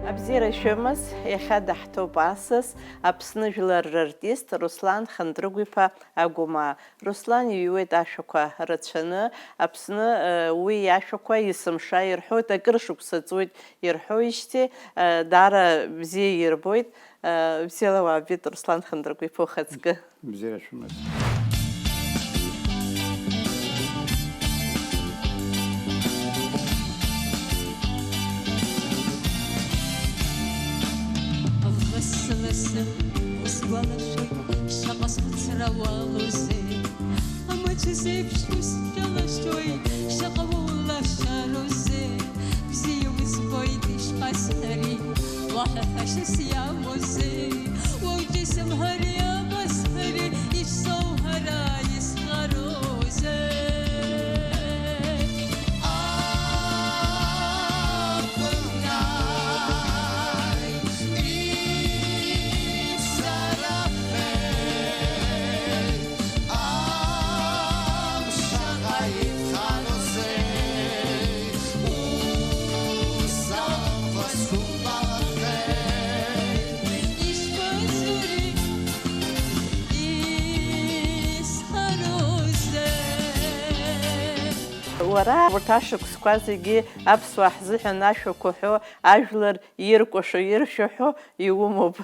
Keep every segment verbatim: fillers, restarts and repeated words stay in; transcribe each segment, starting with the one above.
Абзиара шәымаз, иахьа даҳҭоуп асас, Аԥсны жәлар рартист Руслан Хандрыгә-иԥа Агәымаа. Руслан иҩуеит ашәақәа рацәаны, Аԥсны, э, уи иашәақәа есымша ирҳәоит, акыр шықәса ҵуеит ирҳәоижьҭеи, э, даара бзиа ирбоит, э, бзиала уаабеит, Руслан Хандрыгә-иԥа, ухаҵкы. Бзиара шәымаз. Лассы-лассы усгәалашәоит, шаҟа схәыцра уалоузеи, амаҷ зеиԥш усшәалашәои, шаҟа улашароузеи, бзиа узбоит ишԥасҳәари, уаҳа ҳәашьас иамоузеи, уаҩ џьысымҳәари абасҳәари, ишсоуҳәара исхароузеи. Уара урҭ ашықәсқәа зегьы аԥсуаа ҳзыҳәан ашәақәа ҳәо, ажәлар иркәашо, иршәаҳәо иумоуп.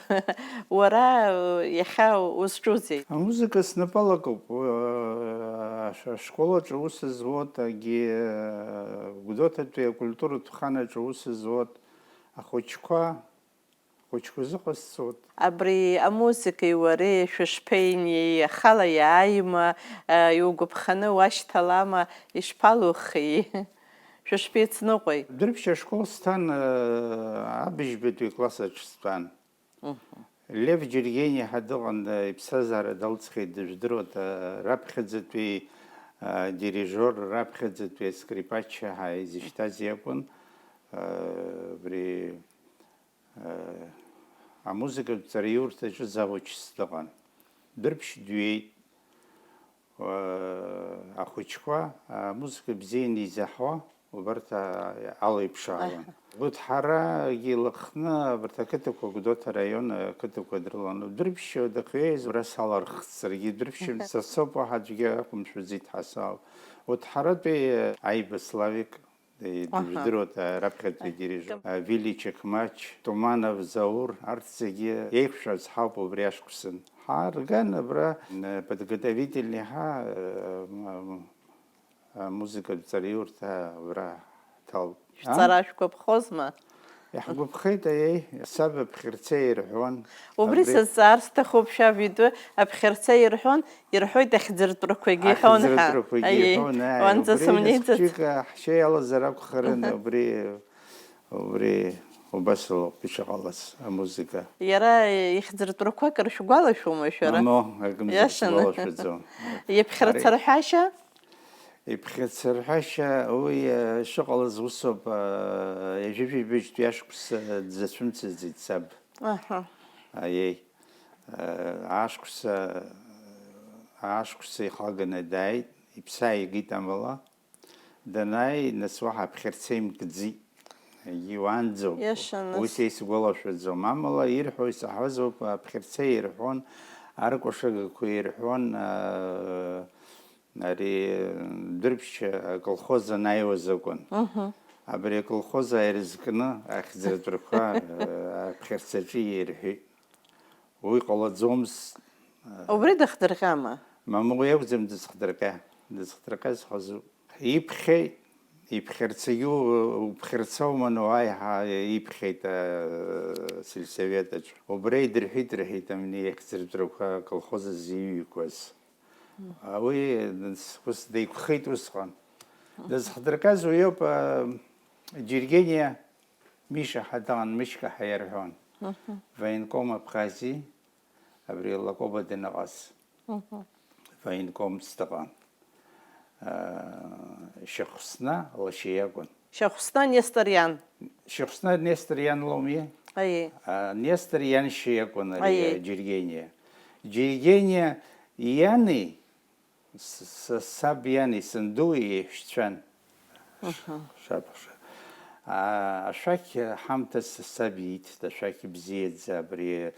Уара, э, иахьа узҿузеи? Амузыка снапы алакуп. Э, аш-, ашкол аҿы аус зуоит, агьи, э, Гәдоуҭатәи акультуратә хан аҿы аус зуоит. Ахәыҷқәа, ахәыҷқәа зыҟасҵоит. Абри амузыкеи уареи шәышԥеинеи, ахала иааима, э, иугәаԥханы уашьҭалама, ишԥалухи? Шәышԥеицныҟәеи? Дәрыԥшь ашкол сҭан, э, абыжьбатәи класс аҿы стәан. Мгм. Лев Џьергениа ҳәа дыҟан, э, иԥсҭазаара далҵхьеит, дыжәдыруеит, э, раԥхьаӡатәи, э, дирижер, раԥхьаӡатәи аскрипачча ҳәа изышьҭаз иакәын, э, абри, э, амузыкатә ҵараиурҭаҿы завучс дыҟан. Дәрыԥшь дҩеит. Ахәыҷқәа амузыка бзианы изаҳауа убарҭ алеиԥшаауан. Аҳ. Гәыҭҳарагьы илыхны абарҭ ақыҭақәа, Гәдоуҭа араион ақыҭақәа дрылан. Дәрыԥшь дахьҩеиз убра салархт саргьы, дәрыԥшь сасоуп, уаҳа аӡәгьы ақәымшәаӡеит ҳәа саауп. Гәыҭҳаратәи Аиба Славик, Аҳа. Дыжәдыруеит, а, раԥхьатәи адирижер, а, Вили Чекмач, Туманов Заур, арҭ зегьы еиқәшәаз ҳауп убри ашықәсан. Ҳаарган абра, м, подготовительный ҳәа, э, м, м, а, музыкатә ҵараиурҭа абра ҳҭалт. А? Шәҵара шәгәаԥхозма? Иаҳгәаԥхеит, аиеи, саб аԥхьарца ирҳәон. Убри абри сазҵаар сҭахуп, шәаб итәы аԥхьарца ирҳәон, ирҳәоит ахьӡыртәрақәагьы иҳәон ҳәа. Ахьӡыртәрақәагьы аиеи, иҳәон, аиеи, уанӡа убри сымнеиӡац. Нас ԥшьҩык ҳшьа иалазар акәхарын, аҳа, убри, убри убас ауп ишыҟалаз амузыка. Иара ихьӡыртәрақәа акыр шәгәалашәома шәара? Мамоу, акымзар, иашаны, сгәалашәаӡом. Иаԥхьарцарҳәашьа? Иԥхьарцарҳәашьа уи, э, шыҟалаз усоуп, э, ҩажәи жәибжьтәи ашықәс, э, дзацәымцаӡеит саб. Аҳа. Аиеи. Э, аашықәса, аашықәса ихаганы дааит, иԥсы ааигеит амала. Данааи, нас уаҳа аԥхьарца имкӡеит. Егьи уаанӡоуп. Иашаныс. Уи са исгәалашәаӡом. Амала ирҳәо исаҳауазоуп, аԥхьарца ирҳәон, аркәашагақәа ирҳәон, э, Ари Дәрыԥшь аколхоз анааиуаз акәын. Мгм. Абри аколхоз ааирзкны ахьӡыртәрақәа, э, аԥхьарцаҿы ирҳәеит. Уи ҟалаӡомызт. Убри дыхдырҟьама? Мамоу, уи акәӡам дызхдырҟьа. Дызхдырҟьаз хазуп. Иԥхьеит, иԥхьарцагьы у-, уԥхьарца уманы уааи ҳәа иԥхьеит, э, сельсовет аҿы. Убра идырҳәит, рҳәеит, амни ахьӡыртәрақәа аколхоз азы иҩқәаз. Уи ус деиқәхеит усҟан. Дызхдырҟьаз уиоуп, а, Џьергениа Миша ҳәа дыҟан, Мышька ҳәа иарҳәон. Военком Абхазии, абри Лакоба даныҟаз. Военкомс дыҟан. А, Шьахәсна лашьа иакәын. Шьахәсна Нестор иан. Шьахәсна Нестор иан лоуми? Аиеи. А, Нестор ианшьа иакәын ари, аиеи, Џьергениа. Џьергениа иани, с-, с-, саб иани, сандуи еиҳәшьцәан. Аҳа. Шабаша. Аа, ашәақь ҳамҭас саб ииҭт, ашәақь бзиаӡа, абри,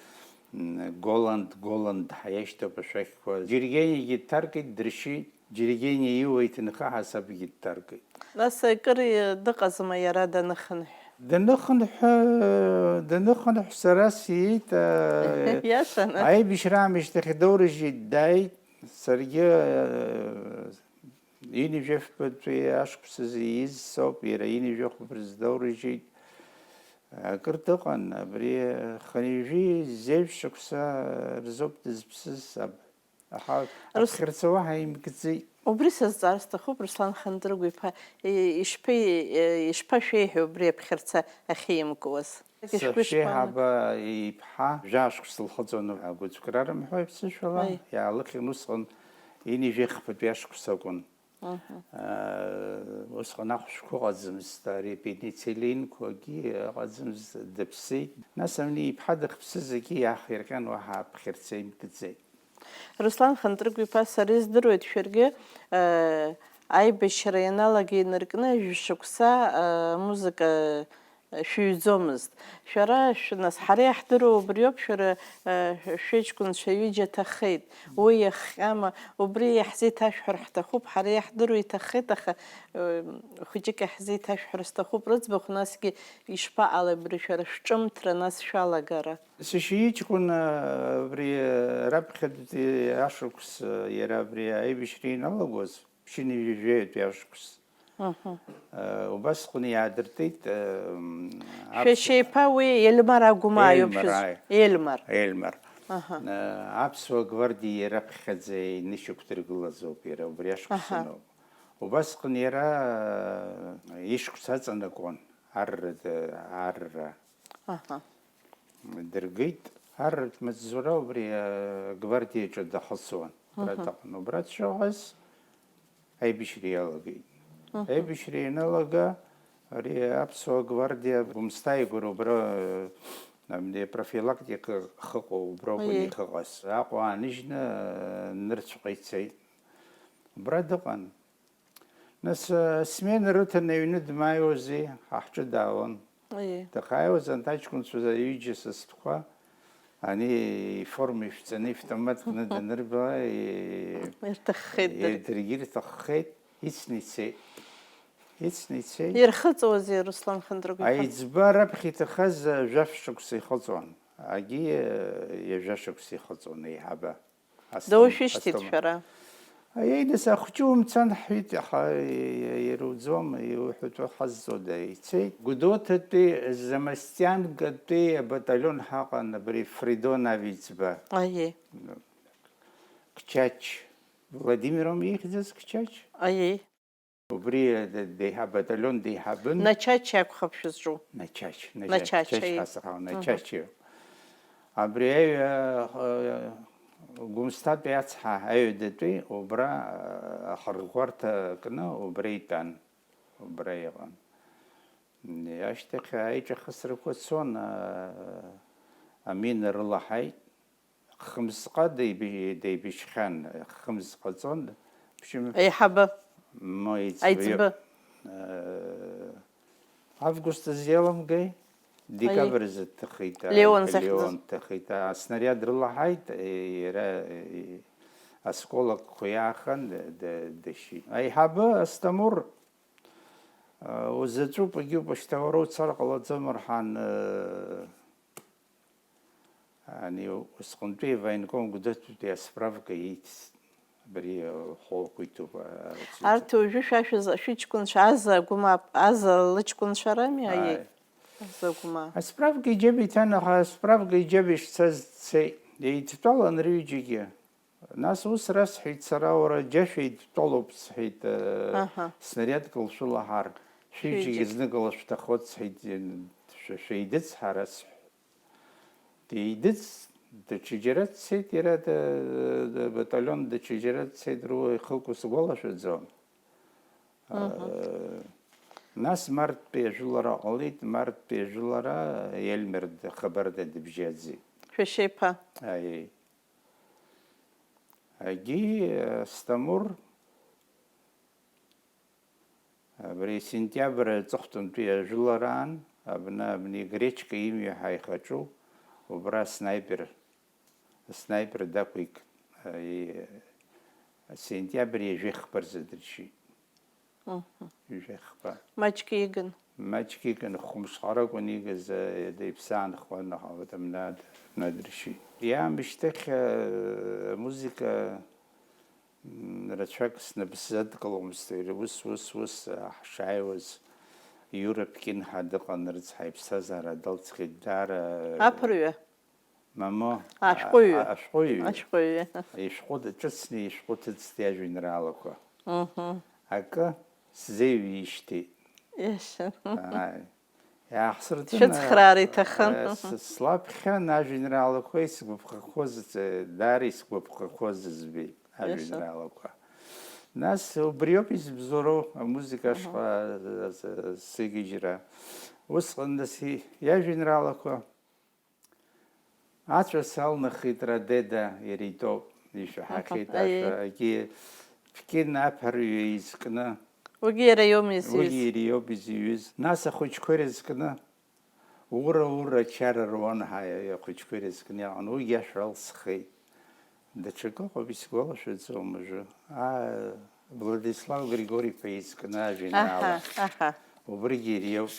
м, Голланд, Голланд ҳәа иашьҭоуп ашәақьқәа. Џьергениагьы дҭаркит, дыршьит, Џьергениа иуа иҭынха ҳасабгьы дҭаркит. Нас акыр дыҟазма иара даныхынҳә? Даныхынҳә, даныхынҳә сара сиит, аа, Иашан? Аибашьра аамышьҭахь доурыжьит, дааит, саргьы, аа, Ҩынҩажәи жәафбатәи ашықәсазы ииз соуп, иара ҩынҩажәи хәба рзы доурыжьит. Акыр дыҟан, абри хынҩажәи зеижә шықәса рзоуп дызԥсыз саб. Аха Рус- аԥхьарца уаҳа имкӡеит. Убри сазҵаар сҭахуп, Руслан Хандрыгә-иԥа, и-, ишԥеи-, ишԥашәеиҳәеи убри аԥхьарца ахьимкуаз? Сашәеиҳаба иԥҳа жәа-шықәса лхыҵуан, агәыҵәкра рымҳәои аԥсышәала, Аи. Иаалыхьын усҟан ҩынҩажәи хԥатәи ашықәс акәын. Мгм. Э, усҟан ахәшәқәа ыҟаӡамызт, ари апенициллинқәагьы ыҟаӡамызт, дыԥсит. Нас ани иԥҳа дахьыԥсыз акгьы иаахирҟьан, уаҳа аԥхьарца имкӡеит. Руслан Хантрыгә-иԥа, сара издыруеит шәаргьы, э, аибашьра ианалага инаркны жәшықәса, э, амузыка шәыҩӡомызт. Шәара шә-, нас, ҳара иаҳдыруа убриоуп, шәара, э, шәыҷкәынцәа ҩыџьа ҭахеит. Уи иахҟьама, убри иаҳзеиҭашәҳәар ҳҭахуп, ҳара иаҳдыруа иҭаххеит, аха, э, хәыҷык иаҳзеиҭашәҳәар сҭахуп, рыӡбахә насгьы ишԥаҟалеи абри шәара шәҿымҭра, нас шәалагара? Сашьа иҷкәын, э, абри, э, раԥхьатәи ашықәс, э, иара абри аибашьра иналагоз, ԥшьынҩажәи жәаҩатәи ашықәс. Мгм. Э, убасҟан иаадыртит, э, м, аԥс-, Шәашьеиԥа уи Елмар Агәмаа иоуп Елмар, шәыз-, ааи. Елмар. Елмар. Аҳа. Э, аԥсуа гвардиа иара аԥхьаӡа инышьақәдыргылаз ауп иара, убри ашықәс Аҳа. Анауп. Убасҟан иара, э, ишықәс аҵанакуан, арра д-, арра. Аҳа. Дыргеит, арратә маҵзура убри агвардиаҿы дахысуан. Убра Мгм. Дыҟан. Убра дшыҟаз аибашьра иалагеит. Мгм. Аибашьра ианалага, ари аԥсуа гвардиа Гәымсҭа игәра убра, э, абни профилактика хыҟоу убра акәын Аиеи. Ихыҟаз. Аҟәа ааныжьны, э, нырцәҟа ицеит. Убра дыҟан. Нас, э, смена рыҭаны аҩны дмааиуази, ҳа ҳҿы даауан. Аиеи. Дахьааиуаз анҭ аҷкәынцәа ҩыџьа са стәқәа, ани иформа ишәҵаны, автомат кны данырба, и-, Ирҭаххеит дыр. Е-, даргьы ирҭаххеит, ицны ицеит. Ицны ицеит. Ирхыҵуазеи, Руслан Хандрыгә-иԥа? Аиҵбы раԥхьа иҭахаз, э, жәаф шықәса ихыҵуан. Агьи, э, ҩажәа шықәса ихыҵуан, еиҳаба. Доушәышьҭит Астом-, шәара. Аиеи, нас ахәҷы умцан ҳҳәеит, аха ируӡом, иуҳәатәы ҳазҵода, ицеит. Гәдоуҭатәи Замастианкатәи абаталион ҳаҟан, абри Фридон Авиӡба. Аиеи. Қчач. Владимир аума ихьӡыз Қчач? Аиеи. Убри, э, деиҳа-, баталион деиҳабын. Начачи акәхап шәызҿу? Начачи, Начачи, Начачи, аиеи. Ҳасахау, Мгм. Начачи. Абри аҩ-, э, Гәымсҭатәи ацҳа аҩадатәи убра, э, ахырӷәӷәарҭа кны убра итәан, убра иҟан. Ашьҭахь аиҿахысрақәа цон, э, амина рылаҳаит. Хымзҟа деибы-, деибашьхьан, хымз ҟаҵон, ԥшьым-, Аиҳабы. Ма иҵбы-, Аиҵбы. Э, август азы иаламгеи? Декабрь Аиеи. Азы дҭахеит, Леон аи, захьӡыз. Леон дҭахеит, аснариад рылаҳаит, э, иара, э, осколокқәа иаахан, д-, д-, дышьит. Аиҳабы Астамур, э, узаҵәуп, егьуп, шьҭа уара уцар ҟалаӡом, рҳан, э, Ани усҟантәи военком Гәдоуҭатәи асправка ииҭеит, абри ахәылқәа иҭоуп, а, Арҭ уажәы шәашәыз шәыҷкәынцәа, Аза Гәмаа, Аза лыҷкәынцәа рами, аиеи? Ааи. Аза Гәмаа. Асправка иџьаба иҭан, аха асправка иџьаба ишцаз дцеит. Еидтәалан рҩыџьагьы. Нас ус расҳәеит сара, уара џьа шәеидтәалоуп, сҳәеит, э, Аҳа. Снариадк лшәылаҳар, шәҩыџьагьы Шәҩыџьагь. Зныкала шәҭахоит, сҳәеит, шәа-, шәеидыцҳара, сҳәеит. Деидыҵ-, даҽаџьара дцеит, иара д-, д-, баталион даҽаџьара дцеит, руа ихылку сгәалашәаӡом. Мгм. Э, нас марттәи ажәылара ҟалеит, марттәи ажәылара Елмер д-, хабарда дыбжьаӡит. Шәашьеиԥа. Аиеи. Агьи, э, Стамур, Абри сентиабр аҵыхәтәантәи ажәылараан, абна, абни Гречка имҩа ҳаихаҿу, убра аснайпер, аснайпер дақәикт, и-, сентиабр ҩажәи хԥа рзы дыршьит. Мгм. Ҩажәи хԥа. Маҷк игын. Маҷк игын, хәымш ҟара акәын игыз, э, иԥсы аанхауан, аха вот абна, абна дыршьит. Иаамышьҭахь, э, амузыка М, рацәак снапы сзадкыломызт, ус, ус, ус, ҳшааиуаз, Иура Ԥкин ҳәа дыҟан, рыцҳа иԥсҭазаара далҵхьеит, даара, Аԥырҩы? Мамо, Ашәҟәыҩҩы. А-, ашәҟәыҩҩы. Ашәҟәыҩҩы. Ишәҟәы даҿыцны, ишәҟәы ҭыҵт иажәеинраалақәа. Мгм. Акы сзеиҩижьҭеи. Иашан. Ааи. Иаахсырдын, Шәыцхраара иҭахын. Э, с-, слаԥхьан ажәеинраалақәа исгәаԥхақәоз, э, даара исгәаԥхақәоз збеит, Иашан. Ажәеинраалақәа. Нас убриоуп изыбзоуроу, амузыка Аҳа. Ашҟа, э, с-, сыгьежьра. Усҟан нас и-, иажәеинраалақәа Ацәа салнахит Радеда, иара итәоуп, ишәаҳахьеит Аха, аиеи. Ашәа, агьи Ԥкин аԥырҩы изкны. Уигьы иара иоума изҩыз? Уигьы иара иоуп изҩыз. Нас ахәыҷқәа ирызкны, ура, ура, ачара руан ҳәа ахәыҷқәа ирызкны иҟан. Уигьы ашәа алсхеит. Даҽакы ыҟоуп, исгәалашәаӡом уажәы. Аа, Владислав Григори-иԥа изкны ажәеинраала. Аҳа, аҳа. Убригьы ириоуп.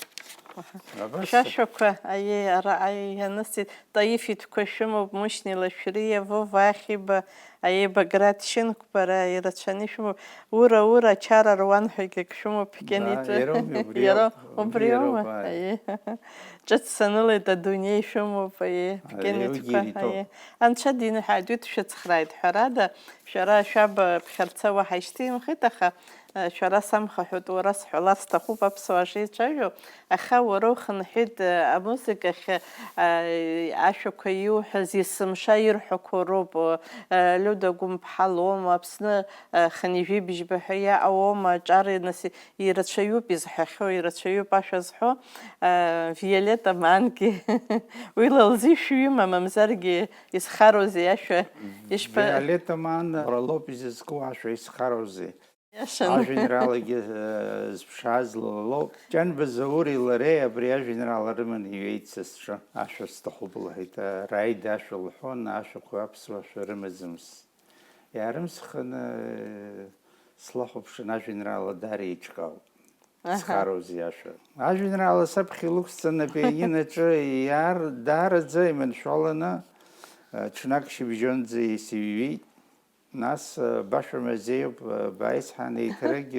Аҳа. Абас. Шәашәақәа, аиеи, ара, аиеи, ианысҵеит, Таиф итәқәа шәымоуп, Мушьни Лашәриа, Вова Ахиба, аиеи, Баграт Шьынқәба, ара ирацәаны ишәымоуп. Ура, ура, ачара руан ҳәагьы ак шәымоуп, Ԥкин Да, итәы. Иароума, убриоуп. Иароу-, Убри убриоума? Иароуп, аиеи. Аиеи. Ҿыц санылеит адунеи шәымоуп, аиеи, Ԥкин Аиеи, итәқәа, уигьы ириҭоуп. Аиеи. Анцәа динҳәааит, уи дшәыцхрааит, ҳәарада, шәара шәаб ԥхьарца уаҳа ишьҭимхит, аха, э, шәара самхаҳәоит, уара сҳәалар сҭахуп, аԥсуаа шеицәажәо, аха уара ухынҳәит, э, амузыкахь, э, ашәақәа иуҳәаз, есымша ирҳәақәо роуп, э, Лиуда Гәымԥҳа лоума, Аԥсны, э, хынҩажәи бжьба ҳәа иаауоума, аҿар, нас, Ирацәаҩуп изҳәахьоу, ирацәаҩуп ашәа зҳәо, а, Виолетта Манки. Уи лалзышәҩыма, мамзаргьы изхароузеи ашәа? Ишԥа- Виолетта Ман лоуп изызку ашәа изхароузеи? Иашан. Ажәеинраалагьы, э, зԥшааз лоуп. Ҷанба Заури лареи абри ажәеинраала рыманы иҩеит сасцәа. Ашәа сҭахуп лҳәеит. Раида ашәа лҳәон, ашәақәа аԥсуа шәа рымаӡамызт. Иаарымсханы слахәаԥшын, ажәеинраала даара еиҿкаауп. Аҳа. Схароузеи ашәа. Ажәеинраала саԥхьа илықәсҵан апианиноаҿы иаар-, даараӡа иманшәаланы, ҽнак шьыбжьонӡа исыҩҩит. Нас, баша мазеиуп, бааи сҳәан, еиҭарагь,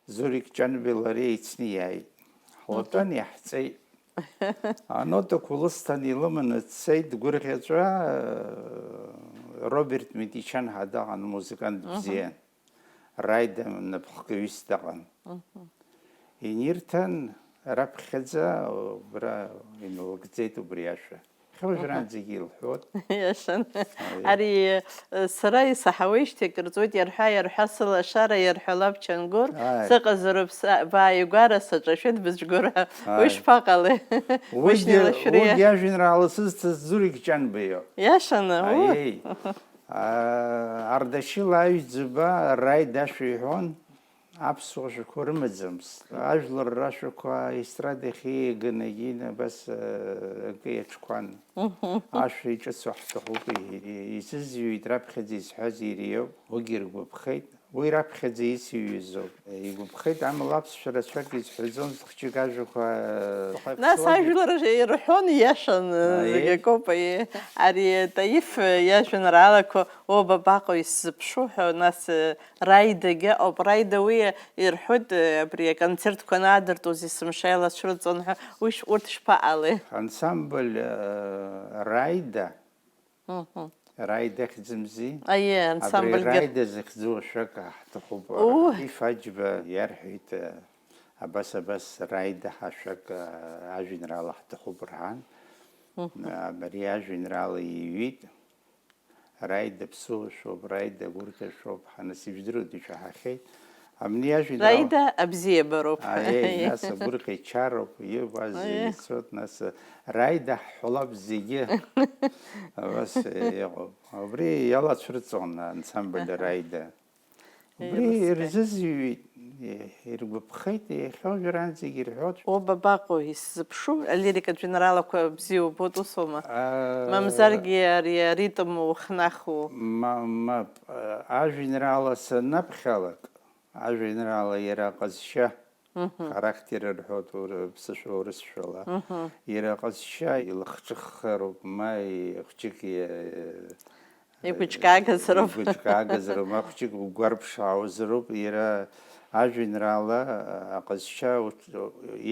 Зурик Ҷанбеи лареи еицны иааит. Ҳлатәан, иаҳҵеит. Анотақәа лысҭан илыманы дцеит, дгәырӷьаҵәа, Роберт Митичан ҳәа даҟан, музыкант Мгм. бзиан. Раида напхгаҩыс даҟан. Мгм. Инирҭан, раԥхьаӡа убра иналыгӡеит убри ашәа. Хьуажәраанӡагьы илҳәот. Иашан. Ари, э, сара исаҳауеижьҭеи акыр ҵуеит, иарҳәа, иарҳәа, сылашара иарҳәалап Чангәыр, Ааи. Сыҟазароуп са-, бааигәара саҿашәеит быжәгәыр ҳәа. Уи Ааи. Шԥаҟалеи? Уигьы, Мушьни Лашәриа. Уигьы ажәеинраала сызҭаз Зурик Ҷанба иоуп. Иашаны, у? Аиеи. А, Ардашьыл Аҩӡба Раида ашәа иҳәон. Аԥсуа жәақәа рымаӡамызт. Ажәлар рашәақәа аестрада иахьеиаганы егьины абас, э, акы иаҿқәан. Мгм. Ашәа иҿыцу ҳҭахуп, иҳәеит. Исызҩит раԥхьаӡа изҳәаз ириоуп, уигьы иргәаԥхеит. Уи раԥхьаӡа исыҩызоуп. Игәаԥхеит, амала аԥсшәа рацәак изҳәаӡомызт хәҷык ажәақәа, э, Нас аԥсуа ажәлар ирҳәон, иашан, э, Аиеи. Зегь акоуп, аиеи. Ари Таиф, э, иажәеинраалақәа, о, бабаҟоу исзыԥшу ҳәа, нас, э, Раидагьы ауп. Раида уи ирҳәоит, э, абри аконцертқәа анаадыртуаз есымша иалацәырҵуан ҳәа. Уи ш-, урҭ шԥаҟалеи? Ансамбль, э, Раида. Мгм. Раида ахьӡымзи? Аиеи, абри ансамбльгьы. Раида захьӡу ашәак ҳҭахуп. Уу. Ифаџьба иарҳәеит, э, абас, абас Раида ҳәа ашәак, э, ажәеинраала ҳҭахуп рҳәан. Мгм. Э, абри ажәеинраала иҩит. Раида ԥсуашәоуп, Раида гәырӷьашәоуп, ҳанасыжәдыруеит, ишәаҳахьеит. Абни иажәеинраала Раида абзиабароуп. Аиеи, нас агәырӷьа ичароуп, иубаз Аиеи. Ицоит, нас Раида ҳҳәалап зегьы. Абас иҟоуп. Убри иалацәырҵуан ансамбль Аҳа. Раида. Убри ирзызҩит, иргәаԥхеит, иахьа уажәраанӡагьы ирҳәоит. Уа бабаҟоу исзыԥшу, алирикатә жәеинраалақәа бзиа убоит, усоума? Мамзаргьы ари аритм ухнахуа? Ма-, мап, ажәеинраала санаԥхьалак, ажәеинраала иара аҟазшьа, характер рҳәоит ур-, ԥсышәа урысшәала. Иара аҟазшьа илахҿыххароуп, ма ихәҷык и-, Игәыҿкаагазароуп. Игәыҿкаагазароуп, ма хәҷык угәарԥшаауазароуп, иара ажәеинраала аҟазшьа уҿ-,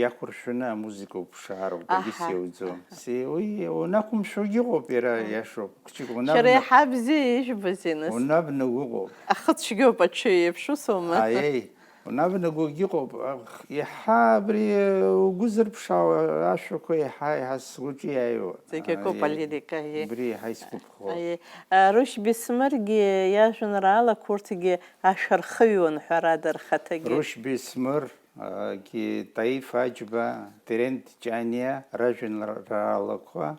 иақәыршәаны амузыка уԥшаароуп, акгьы Аҳа, сеиуӡом. аҳа. Се-, уи унақәымшәогьы ыҟоуп, иара Мм. иашоуп. Хәҷык Шәара унавна-, еиҳа бзиа ижәбозеи, нас? унавнагә ыҟоуп. Ахы цәгьоуп аҽыҩ еиԥш, усоума? Аиеи, унавнагогьы ыҟоуп. Ах, иаҳа абри угәы зырԥшаауа ашәақәа иаҳа, иаҳа сгәаҿы иааиуа. Зегь акоуп, Аиеи, алирика, аиеи. Убри иаҳа исгәаԥхо. Аиеи. Рушь Бесмыргьы иажәеинраалақәа урҭгьы ашәа рхыҩуан, ҳәарада, рхаҭагьы. Рушь Бесмыр, ы, гьы Таиф Аџьба, Терент Ҷаниа ражәеинраалақәа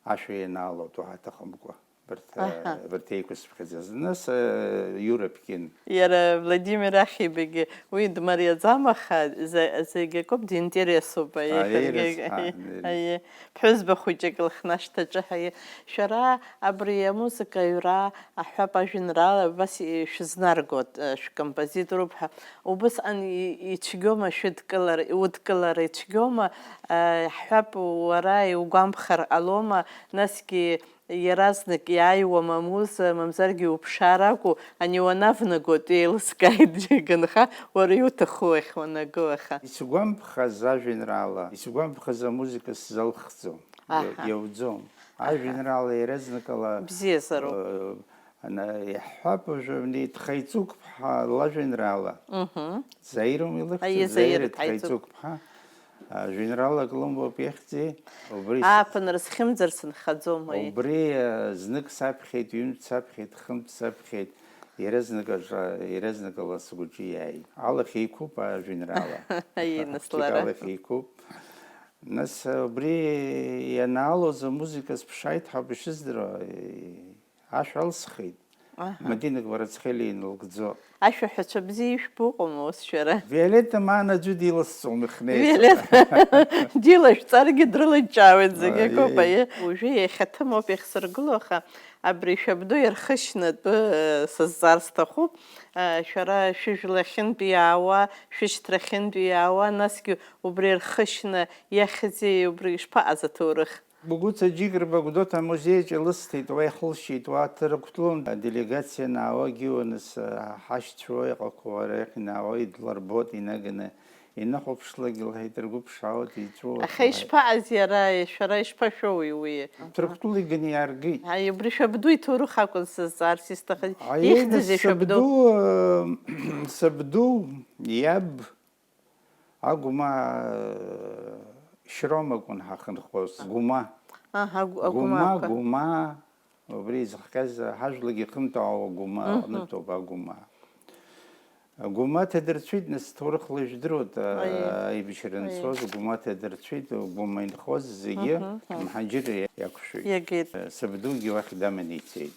ашәа ианаалоит, уаҳа аҭахымкәа. Абарҭ, ы, Аҳа. абарҭ еиқәсыԥхьаӡаз. Нас, ы, Иура Ԥкьын. Иара Владимир Ахибагьы уи дмариаӡам, аха за-, зегь акоуп, диинтересуп, аиеи, Аиеи, иахьаргьы, рыцҳа, аиеи, аиеи. Ԥҳәызба хәыҷык лыхнашҭаҿы, ҳаиеи. Шәара абри амузыка аҩра аҳәап ажәеинраала убас ишәызнаргоит, э, шәкомпозиторуп ҳәа. Убысҟан и-, ицәгьоума шәыдкылара, иудкылара ицәгьоума, э, ҳҳәап, уара иугәамԥхар ҟалома, насгьы иаразнак иааиуам амуза, мамзаргьы уԥшаар акәу, ани уанавнагоит еилыскааит џьа ганха, уара иуҭаху ахь уанаго аха. Исгәамԥхаз ажәеинраала, исгәамԥхаз амузыка сзалхӡом. Аҳа. Иауӡом. Аҳа. Ажәеинраала иаразнакала, Бзиазароуп. э, ана-, иаҳҳәап, уажәы абни Тхаиҵуқәԥҳа лажәеинраала. Мгм. Заиром илыхьӡу, Аиеи, Заира Заира Тхаиҵуқәԥҳа. Тхаиҵуқәԥҳа. А, жәеинраалак лымоуп ихьӡи, убри с-, Ааԥын рызхьымӡар сынхаӡом, аиеи. Убри, э, знык саԥхьеит, ҩынтә саԥхьеит, хынтә саԥхьеит, иаразнак аҿа, иаразнакала сгәаҿы иааит. Алахь еиқәуп ажәеинраала. Аиеи, нас Хәҷык лара. Алахь еиқәуп. Нас, э, убри ианаалоз амузыка сԥшааит ҳәа бышыздыруа, э, ашә алсхит. Аҳа. Мадина Гварацхелиа инылгӡо. Ашәаҳәацәа бзиа ишәбо ыҟоума ус шәара? Виолетта Маан аӡәы диласҵом ихнеиз. Виолетта. Дилашәҵаргьы дрылыҷҷаауеит зегь Аиеи. Акоуп, аиеи. Уажәы иахьа ҭымоуп иахьсыргыло, аха абри шәабду ирхышьна атәы, э, сызҵаар сҭахуп. Э, шәара шәыжәлахьынтә иаауа, шәышьҭрахьынтә иаауа, насгьы убри ирхышьна иахьӡи, убри ишԥаҟаз аҭоурых? Гәыгәыца Џьыгрба Гәдоуҭа амузеи аҿы илысҭеит, уа ихылшьеит, уа Ҭырқәтәылантә аделегациа анаауагьы уаныс, ҳашьцәа уа иҟақәоу ара иахь инаауа идлырбоит, инаганы иныхәаԥшлакгьы лҳәеит, ргәы ԥшаауеит, иҵәуоит Аха лҳәеит. Ишԥаҟаз иара, шәара ишԥашәоуи уи? Ҭырқәтәыла иганы иааргеит. Аи, убри шәабду иҭоурых акәын сызҵаарц исҭахыз. Аиеи, Ихьӡызеи нас шәабду? Сабду, э, сабду иаб Агәмаа, Шьрома акәын ҳахынҳәуаз, Гәмаа. Аҳа, агә-, Гәмаа, агәмаақәа. Гәмаа, убри изыхҟьаз ҳажәлагьы хымтаауа Гәмаа Мгм. аҟнытәоуп, Агәмаа. Гәмаа ҭадырцәит, нас, ҭоурыхла ижәдыруеит, Аиеи. Аибашьра Аиеи. Анцоз, Гәмаа ҭадырцәит, Гәмаа инхоз зегьы Мгм, мгм. Мҳаџьыр иақәшәеит. Иагеит. Сабдугьы уахь даманы ицеит.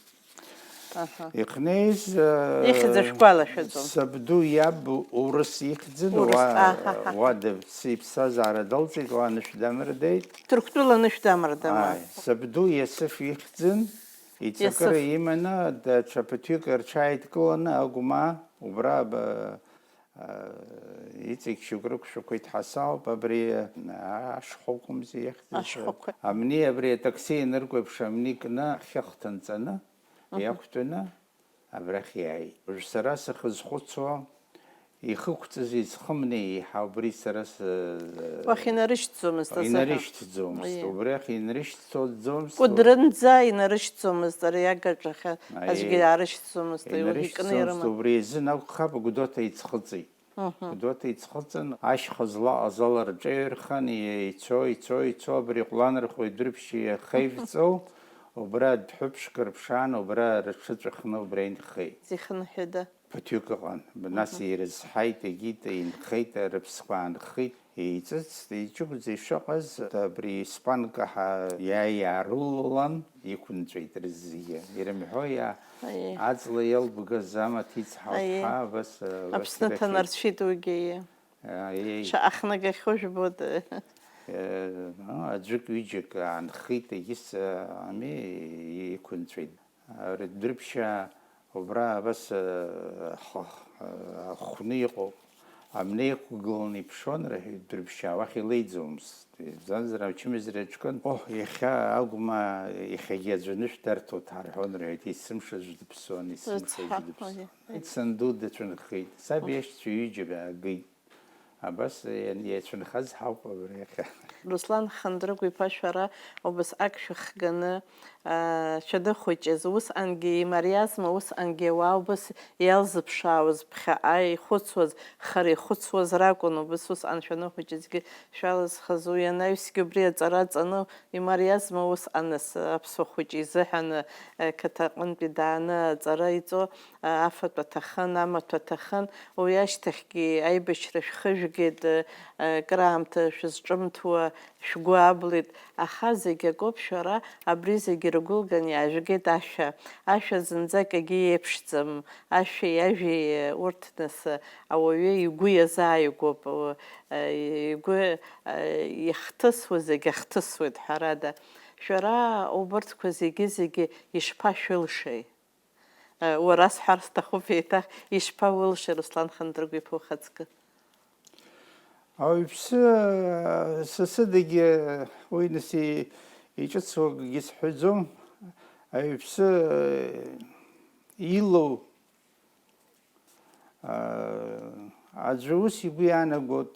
Аҳа. Ихнеиз, э, Ихьӡ шәгәалашәаӡом. Сабду иаб урыс ихьӡын, Урыс, уа-, аҳаҳа. Уа дыԥс-, иԥсҭазаара далҵит, уа анышә дамырдеит. Ҭырқәтәыла анышә дамырдама? Ааи, сабду Иасыф ихьӡын, ицакыра Иасыф. Иманы, даҽа ԥыҭҩык рҽааидкыланы Агәмаа, убра ба-, а, иҵегь шьоук рықәшәақәа иҭҳасаауп, абри, а, ашхәақәа мза ихьӡыз. Ашхәақәа. Амни абри атакси ианыркәеиԥш, амни кны, ахьы ахҭынҵаны, Мгм. Иақәтәаны, абрахь иааит. Уажә сара сахьазхәыцуа, ихықәҵаз изхымнеи еиҳа убри сара сы-, Уахь инарышьҭӡомызт азыҳәа. Инарышьҭӡомызт. Аиеи. Убрахь инрышьҭӡомызт. Кәыдрынӡа инарышьҭӡомызт ари агаҿахьы. Аиеи. Аӡәгьы иаарышьҭӡомызт, уи икны Инарышьҭӡомызт, ирыман. Убри азын акәхап, Гәдоуҭа иӡхыҵит. Мгм. Гәдоуҭа иӡхыҵын, ашьха злаҟаз ала рҿаҩырхан, ицо, ицо, ицо, абри ҟәланырхәа идырԥшьы иахеивҵоу, убра дәҳәыԥшк рыԥшаан, убра рыҽыҵәахны убра инхеит. Зихынҳәыда? Ԥыҭҩык ыҟан. Нас ирызҳаит, егьит, инхеит, рыԥсқәа аанхеит, еиҵыҵт, иҷыгәӡа ишыҟаз, абри испанка ҳа иааи иаарылалан, иқәынҵәеит рызегьы. Ирымҳәо иа-, Аиеи. Аҵла иалбгаз амаҭ ицҳауп Аиеи. Ҳәа, абас, абас Аԥсны ирыхьит. Ҭанарцәит уигьы, аиеи. Аиеи. Шаҟа хнагахьоу жәбода. Э, а, аӡәык-ҩыџьак аанхеит, егьыс, а, ами, иқәынҵәеит. Рыдәырԥшьаа убра абас, э, ҳ-, ҳ-, ахәны иҟоуп. Амни иқәгыланы иԥшуан, рҳәеит, дырԥшьаа, уахь илеиӡомызт. Избанзар, ачымазара аҿкын, оҳ, иахьа агәма, иахьагьы аӡәы анышә дарҭоит ҳарҳәон, рҳәеит, есымша аӡә дыԥсуан, есымша аӡәы Рыцҳа, дыԥсуан. Ой, ой. Санду дацәынхеит, саб Оҳ. Иашьцәа ҩыџьа аагеит. Абас иан-, иацәынхаз ҳауп абра иахьа. Руслан Хандрыгә-иԥа, шәара убас ак шәыхганы, аа, шәаныхәыҷыз, усҟангьы имариазма, усҟангьы ауаа убас иалзыԥшаауаз, ԥхьаҟа ихәыцуаз, хара ихәыцуаз ракәын, убас усҟан шәаныхәыҷызгьы шәалызхыз, уи анаҩсгьы убри аҵара ҵаны, имариазма усҟан нас аԥсуа хәыҷы изыҳәан, э, қыҭа аҟынтәи дааны аҵара иҵо, афатә аҭахын, амаҭәа аҭахын, уи ашьҭахьгьы аибашьра шәхыжәгеит, краамҭа шәызҿымҭуа шәгәы аблит, аха зегь акоуп, шәара абри зегь иргәылган иаажәгеит ашәа. Ашәа зынӡак егьи еиԥшӡам, ашәеи ажәеи урҭ нас ауаҩы игәы иазааигәоуп, игәы иахҭысуа зегь ахҭысуеит, ҳәарада. Шәара убырҭқәа зегьы-зегьы ишԥашәылшеи? Уара сҳәар сҭахуп еиҭах, ишԥаулшеи, Руслан Хандрыгә-иԥа, ухаҵкы? Ауаҩԥсы, сасыдагьы уи нас и-, иҿыцу акгьы сҳәаӡом. Ауаҩԥсы илоу, аӡәы ус игәы иаанагоит,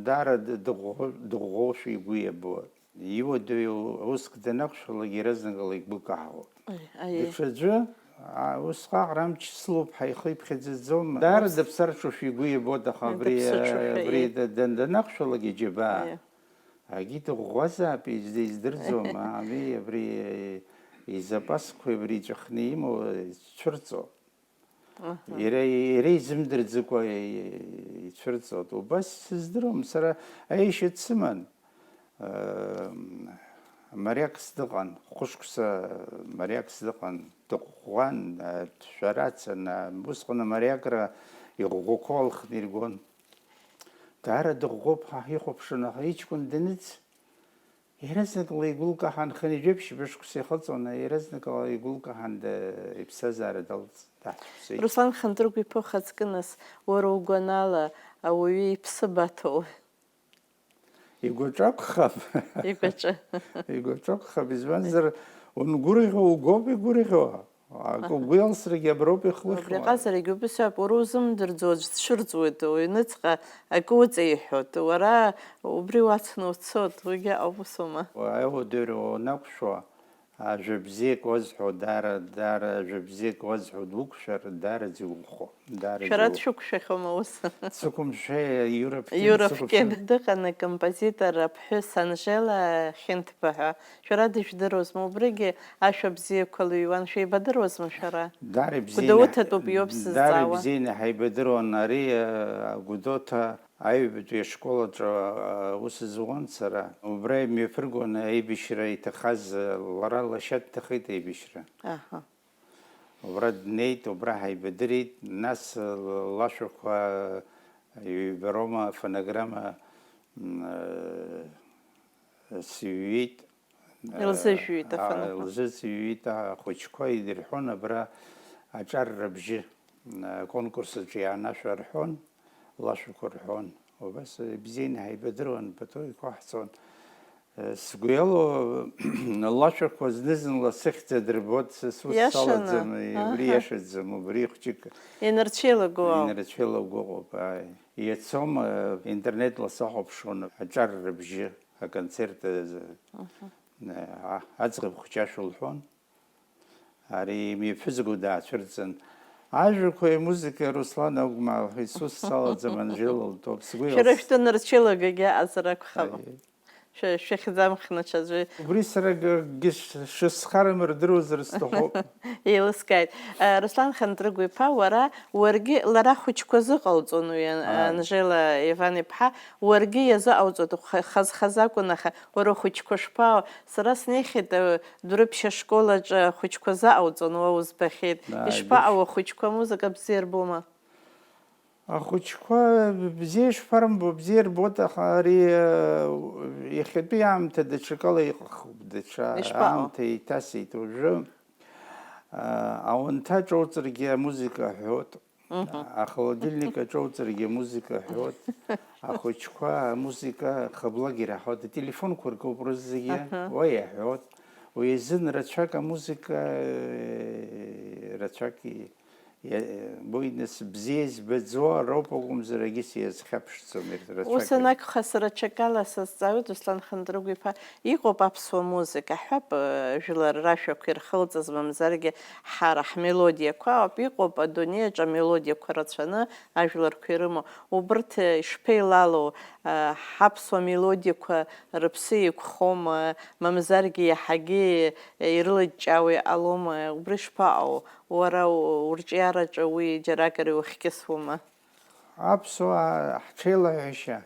даара д-, дыӷәӷәо-, дыӷәӷәоушәа игәы иабо. Иуадаҩу уск данақәшәалак, иаразнакала игәы каҳауеит. Аиеи. Даҽаӡәы, а, усҟак Рамч Слуԥҳа ихы иԥхьаӡаӡом. Даара дыԥсырҽушәа игәы иабоит, аха абри, Дыԥсырҽушәа, абри иеи. да-, да-, данақәшәалак иџьабаа. Аиеи. Агьи дыӷәӷәазаап, из-, издырӡом, ами, абри изапасқәа абри иҵәахны имоу цәырҵо. Аҳа. Иара, иара изымдырӡыкәа ицәырҵуеит. Убас сыздыруам, сара аишьа дсыман. Э, мариакс дыҟан, хәышықәса мариакс дыҟан, дыӷәӷәан, э, дшәарацан, э, усҟан амариакра иӷәӷәақәа алхны иргон. Даара дыӷәӷәоуп ҳәа ҳихәаԥшын, аха иҷкәын даныӡ, Иаразнакала игәылкаҳан, хынҩажәи ԥшьба шықәса ихыҵуан, иаразнакала игәылкаҳан, да-, иԥсҭазаара далҵ-, даҳцәыԥсит. Руслан Хандрыгә-иԥа, ухаҵкы нас, уара угәанала, ауаҩы иԥсы абаҭоу? Игәаҿы акәхап. Игәаҿы. Игәаҿы акәхап, избанзар, унгәырӷьо угоуп игәырӷьо. Акы Аҳа. Угәы иалсрагьы аброуп ихлыхьуа. Убри аҟазарагьы убас ауп, уара узымдырӡо аӡә дцәырҵуеит, уҩныҵҟа акы уҵеиҳәоит, уара убри уацны уцоит, уигьы ауп, усоума? Ауадаҩра уанақәшәо, ажәа бзиак уазҳәо, даара, даара ажәа бзиак уазҳәо дуқәшәар, даараӡа иуӷәӷәо, даараӡа Шәара иуӷәӷәо. Дшәықәшәахьоума ус? Сықәымшәеи, Иура Ԥкьын Иура сықәымшәеи. Ԥкьын. Дыҟан акомпозитор аԥҳәыс Анжела Хьынҭба ҳәа. Шәара дыжәдыруазма, убригьы ашәа бзиақәа лыҩуан, шәеибадыруазма шәара? Даара ибзианы, Гәдоуҭатәуп иоуп даара сызҵаауа. Ибзианы ҳаибадыруан ари, э, Гәдоуҭа аҩбатәи ашкол аҿы, э, аус зуан сара. Убра имҩаԥыргон аибашьра иҭахаз, э, лара лашьа дҭахеит аибашьра. Аҳа. Убра днеит, убра ҳаибадырит, нас, э, лашәақәа, э, ҩбарома, фонограмма, м, э, сыҩит. Илзыжәҩит, а, афонограмма. Илзыҵҩит, ахәыҷқәа идырҳәон абра аҿар рыбжьы, а, конкурс аҿы иаанашәа рҳәон, лашәақәа рҳәон. Убас ибзианы ҳаибадыруан, пату иқәаҳҵон. Э, сгәы иалоу, лашәақәа зны-зынла сыхьӡ адырбоит, сус Иашаны. Салаӡам, убри Аҳа. Иашаӡам, убри хәҷык Инарцәеилагоу ауп. Инарцәеилагоу ыҟоуп, ааи. Иацом, э, интернетла сахәаԥшуан, аҿар рыбжьы. Аконцерт азы, Мгм. а, аӡӷаб хәыҷы ашәа лҳәон. Ари имҩаԥызго даацәырҵын, ажәақәеи амузыкеи Руслан Агәмаа, Иисус салаӡам, Анжела лтәоуп, сгәы Шәара иалс-, шәтәы нарцәылагагьы аҟазар акәхап. Аиеи. Шәа-, шәахьӡамхны ҽаӡәы. Убри сара акгьы ш-, шысхарам рдыруазар сҭахуп. Еилыскааит. Э, Руслан Хандрыгә-иԥа, уара, уаргьы, лара хәыҷқәа зыҟалҵон уи, Ан-, Ааи. Анжела Иван-иԥҳа, уаргьы иазыҟауҵоит, ух-, хаз-хаз акәын, аха уара ухәыҷқәа шԥаау? Сара снеихьеит, э, Дәрыԥшь ашкол аҿы ахәыҷқәа заҟауҵон, уа узбахьеит. Ааи, Ишԥаҟоу, дыш- ахәыҷқәа амузыка бзиа рбома? Ахәыҷқәа бзиа ишԥарымбо, бзиа рбоит, аха ари, э, иахьатәи аамҭа даҽакала иҟахуп, даҽа Ишԥаҟоу? Аамҭа еиҭасит уажәы. Э, аунҭа ҿоуҵаргьы амузыка аҳәоит, Мгм. Ахолодильник аҿоуҵаргьы амузыка аҳәоит, ахәыҷқәа амузыка хаблак ираҳауеит, ателефонқәа ркуп рызегьы, Аҳа. Уа иаҳәоит. Уи азын рацәак амузыка, э, рацәак и-, Иа-, буинес бзиа избаӡо роуп акәымзар, егьыс иазхьаԥшӡом, ирҭ-, рацәак Ус иаҩ. Анакәха, сара ҽакала сазҵаауеит, Руслан Хандрыгә-иԥа, иҟоуп аԥсуа музыка, ҳҳәап, э, жәлар рашәақәа ирхылҵыз, мамзаргьы ҳара ҳмелодиақәа ауп, иҟоуп адунеи аҿы амелодиақәа рацәаны ажәларқәа ирымоу, убырҭ, э, ишԥеилалоу, э, ҳаԥсуа мелодиақәа рыԥсы еиқәхома, мамзаргьы иаҳагьы, э, ирылыҷҷаауа иҟалома, убри шԥаҟоу? Уара у-, урҿиараҿы уи џьаракыр иухькьысуама? Аԥсуаа ҳҽеилаҳәашьа,